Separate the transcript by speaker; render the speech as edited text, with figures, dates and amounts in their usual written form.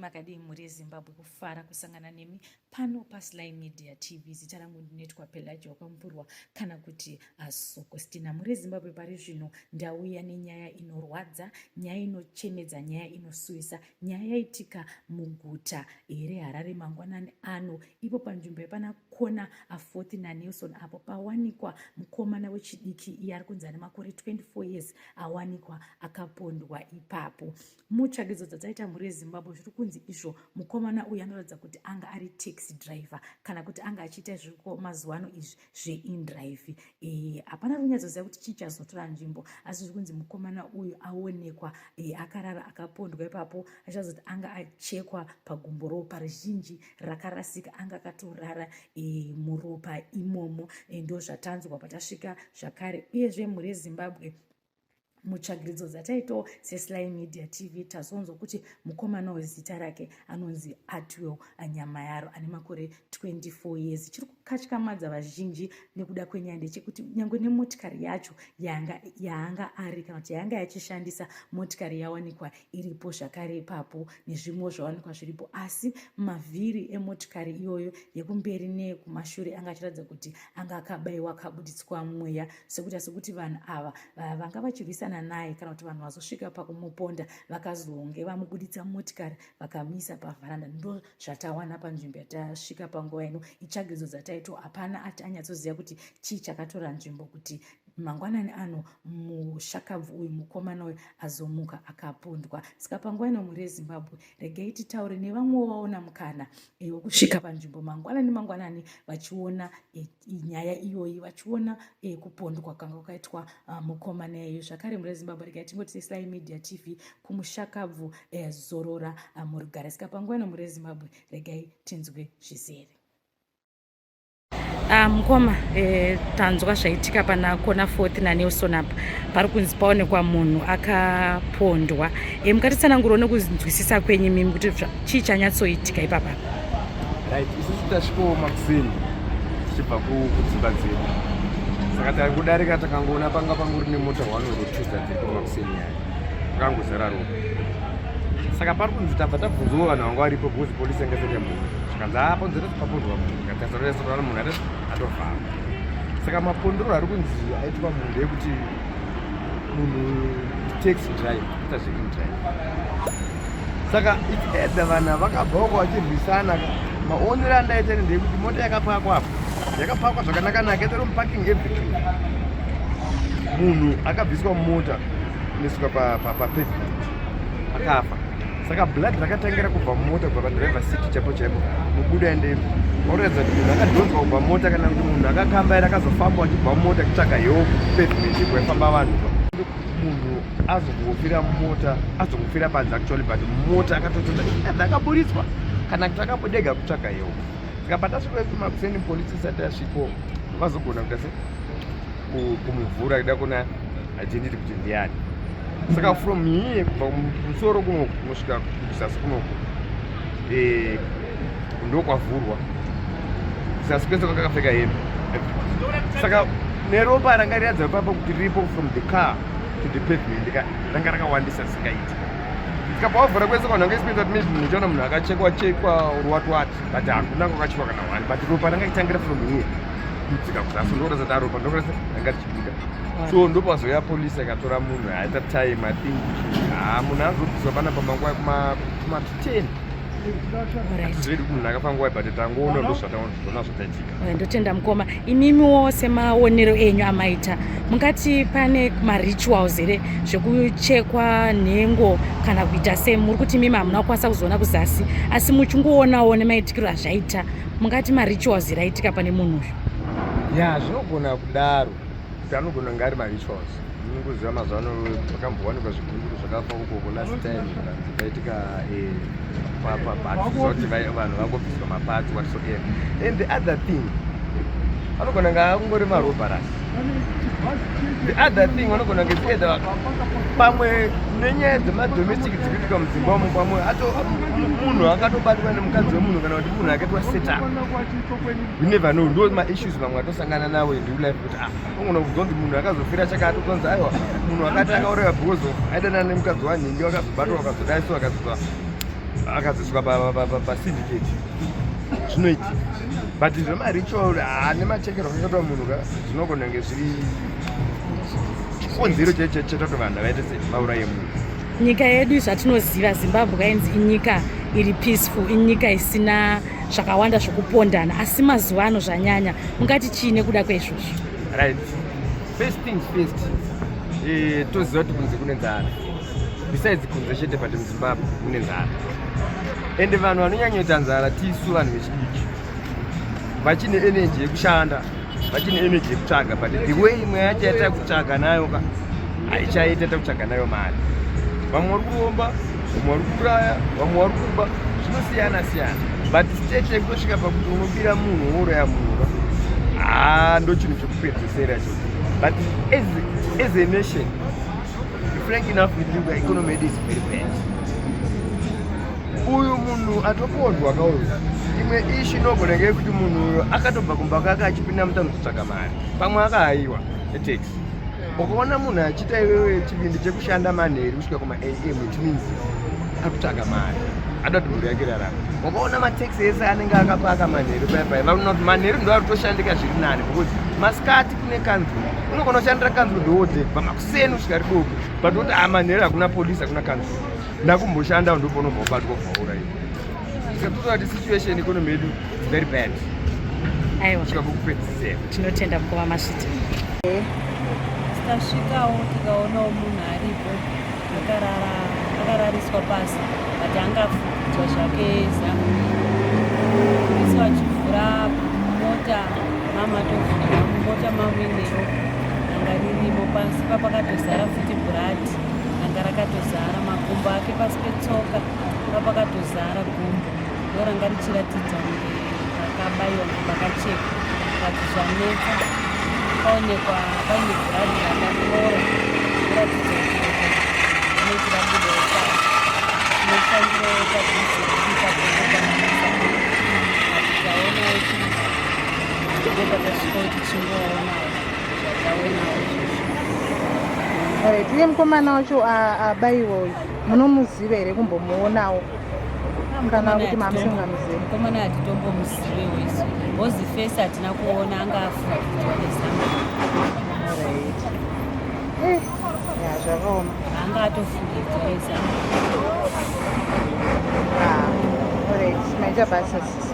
Speaker 1: Makadii mhuri yeZimbabwe, kufara kusangana nemi pano paSly Media TV. Zita rangu ndinoitwa Pelagia Wakamupurwa kana kuti Sokostina. Mhuri yeZimbabwe, pari zvino ndauya nenyaya inorwadza, nyaya inochemedza, nyaya inosuwisa, nyaya yaitika muguta reHarare mangwanani ano, ipo panzvimbo yepana kona aFourth naNelson, apo pawanikwa mukomana wechidiki iye ari kunzi ane makore 24 years awanikwa akapondwa ipapo. Mutsvagidzo dzadzaita mhuri yeZimbabwe, zviri kunzi izvo mukomana uyu anoratidza kuti anga ari taxi driver kana kuti anga achiita zviriko mazuva ano izvi zveindrive. Hapana kunyatsoziva kuti chii chazotora nzvimbo, asi zviri kunzi mukomana uyu aonekwa akarara akapondwa ipapo, achazoti anga achekwa pagumbo, ropa rizhinji rakarasika, anga akatorara muropa imomo. Ndo zvatanzwa patasvika zvakare. Uyezve mhuri yeZimbabwe, mutsvagiridzo dzataitawo seSly Media TV, tazonzwa kuti mukomana wezita rake anonzi Atwell Nyamayaro, ane makore 24 years. Chiri kukatyamadza vazhinji nekuda kwenyaya ndechekuti nyange nemotikari yacho yaanga ari kana kuti yaanga yachishandisa, motikari yawanikwa iripo zvakare ipapo, nezvimwewo zvawanikwa zviripo, asi mavhiri emotikari iyoyo yekumberi neyekumashure anga achiratidza kuti anga akabaiwa, akabuditswa mweya, sekuti sekuti vanhu ava vanga vachirwisana naye kana kuti vanhu vazosvika pakumuponda vakazonge vamubuditsa motikari vakamuisa pavharanda. Ndo zvatawana panzvimbo yatasvika panguva ino. Itsvagidzo dzataitwa, hapana ati anyatsoziva kuti chii chakatora nzvimbo kuti mangwanani ano mushakabvu uyu, mukomana uyu, azomuka akapondwa. Saka panguva ino, mhuri yeZimbabwe, regai titaure nevamwewo vaona mukana wekusvika panzvimbo mangwanani mangwanani vachiona nyaya iyoyi, vachiona kupondwa kwanga kwakaitwa mukomana iyoyo. Zvakare mhuri yeZimbabwe, regai tingoti seSly Media TV, kumushakabvu, zorora murugare. Saka panguva ino, mhuri yeZimbabwe, regai tinzwe zvizere. Mukoma, tanzwa zvaitika pana kona Fourth naNelson apa. Pari kunzi paonekwa munhu akapondwa. Mukatitsanangurawo nekunzwisisa kwenyu imimi kuti chii chanyatsoitika ipapa?
Speaker 2: Right, isusu tasvikawo makuseni tichibva kudzimba dzedu, saka tari kudarika takangoona panga pangori nemota one or two dzadziri pamakuseni yayo, pakangozara ropa. Saka pari kunzi tabva tabvunzawo vanhu vanga varipo, because polisi yanga isati yamboona, zvikanzi aponzera papondwa munhu. Tikatarisa, munhu atofamba. Saka mapondero ari kunzi aitwa munhu ndeyekuti munhu taxi drive, kuita zveindrive. Saka it's either vanhu vakabva uko vachirwisana. Maonero andaita ndeyekuti mota yakapakwa apo, yakapakwa zvakanaka-naka, itori muparking, everything. Munhu akabviswa mumota kuniswa papavement, akafa. Saka blood rakatangira kubva mumota, kubva padriver seat chaipo chaipo, mubuda ende oratidza kuti munhu akadhonzwa kubva mota kana kuti munhu akakambaira, akazofamba achibva mumota kutsvaga help pavement kwaifamba vanhu. Munhu azongofira mumota, azongofira panze actually, but mota akatotota, either akaburitswa kana kuti akabudega kutsvaga help. Saka patasvika kumakuseni, polisi isati yasviko, vazogona kuita se kumuvhura kuda kuna identity kuti ndiani. Saka from here, kubva kumusoro kunoku kunosvika kuzasi kunoku, ndokwavhurwa zasi kwese, kwakakapfeka hembe. Saka neropa ranga riradza ipapo kuti riripo from the car to the pavement, ranga rakawandisa singaiti. Saka pawavhura kwese, vanhu vanga expect kuti maybe muchaona munhu akachekwa chekwa or what what, but hakuna kwakachekwa kana one, but ropa ranga itangira from here kudzika kuzasi. Ndokuratidza kuti aropa ndokuratidza ranga richibuda. So ndopazouya polisi akatora munhu. Aita time, I think, ha, munhu azobviswa pana pamanguva kuma 10. Hatizivi kuti munhu akafa nguva, but tangoona, ndo zvataona zvataitika.
Speaker 1: Ndotenda mukoma. Imimiwo semaonero enyu amaita, mungati pane marituals here, zvekuchekwa nhengo kana kuita sei? Muri kuti imimi hamuna kukwanisa kuzoona kuzasi, asi muchingoonawo nemaitikiro azvaita, mungati marituals here aitika pane munhu uyu?
Speaker 2: Ya, zvinogona kudaro, kuti anogona kunge ari marituals. Munongoziva mazuva ano pakambowanikwa zvigunguru zvakafa ukoko last time, kanzi paitika hatiziva kuti vanhu vangobviswa maparts, whatsoever. And the other thing, anogona kunge angori marobberies. The other thing, vanogona kunge either pamwe nenyaya dzemadomestic dzikuitika mudzimba umo, pamwe munhu akatobatwa nemukadzi wemunhu kana kuti munhu akaitwa set up. We never know. Ndo maissues vamwe atosangana nawo in real life, kuti ah, unogona kubvunza kuti munhu akazofira chakati, utonzi aiwa, munhu akati akauraiwa because of aidanana nemukadzi wanhingi, wakazobatwa, wakazodai, so akazozwa. Akazosvika pasyndicate, zvinoitika, but zvemaritual nemachekero akaitwa munhu ka, zvinogona kunge zviri chikonzero chaita kuti vanhu vaite sevauraye munhu.
Speaker 1: Nyika yedu, zvatinoziva, Zimbabwe yainzi inyika iri peaceful, inyika isina zvakawanda zvokupondana, asi mazuva ano zvanyanya. Mungati chii nekuda kweizvozvo?
Speaker 2: Right, first things first, toziva kuti kunze kune nzara. Besides kunze chete, but muZimbabwe mune nzara, ende vanhu vanonyanyoita nzara tisu vanhu vechidiki, vachine energy yekushanda, vachine energy yekutsvaga, but the way imwe yacho yatiri kutsvaga nayo ka, haichaita. Takutsvaga nayo mari, vamwe vari kuromba, vamwe vari kuuraya, vamwe vari kuba, zvinosiyana siyana, but state yekutosvika pakuti unobira munhu, wouraya munhu ka, haa, ndo chinhu chekupedzesera cho. But as a nation, frank enough with you, economy yedu is very bad. Uyu munhu atopondwa kauyu, imwe issue inogona ngeyekuti munhu uyu akatobva kumba kwake achipinda mutano kutsvaga mari, pamwe akahayiwa netaxi. Ukaona munhu achiita iwewe chivindi chekushanda manheru kusvika kuma am, it means ari kutsvaga mari, ada kuti mhuri yake irarama. Ukaona mataxi ese anenge akapaka manheru paya paya, vanoona kuti manheru ndo ari kutoshandika zviri nani, because masikati kune kanzuro, unogona kushandira kanzuro the whole day, kubva makuseni kusvika ridoka, but kuti a manheru hakuna polisi, hakuna kanzuro, ndakumboshanda, ndopaunobva ubatwa, kubva uraiwa. Saka totoona kuti situation, economy yedu is very bad.
Speaker 1: Aiwa.
Speaker 2: Kusvika kwekupedzisira.
Speaker 1: Tinotenda, mukoma Masvita.
Speaker 3: Tasvikawo tikaonawo munhu aripo akarara, akarariswa pasi, but angafukidzwa zvake zambia. Polisi vachivhura mota, mamatovhura mumota mamuinewo ranga ririmo pasi papakatozara futi blood, ranga rakatozara makumbo ake, pasi petsoka papakatozara gumbo, ndo ranga richiratidza kunge rakabayiwa, pakachekwa, but zvanetsa paonekwa paine blood rakakora kuratidza kuti rinoti rabuda ropa. Tinoshandirawo padhuze ipapo pamabasa, but taonawo ndo patasvikawo tichingoonawo zvataonawo izvozvo.
Speaker 4: Alright, uye mukomana wacho abayiwa uyu, munomuziva here, kumbomuonawo, kana kuti mamusingamuzivi?
Speaker 3: Mukomana hatitombomuzivewo isu, because face hatina kuona, anga afukidzwa nezambia.
Speaker 4: Alright. Ya, zvakaoma.
Speaker 3: Anga atofukidzwa nezambia.
Speaker 4: Ah, alright, maita basa, sisi.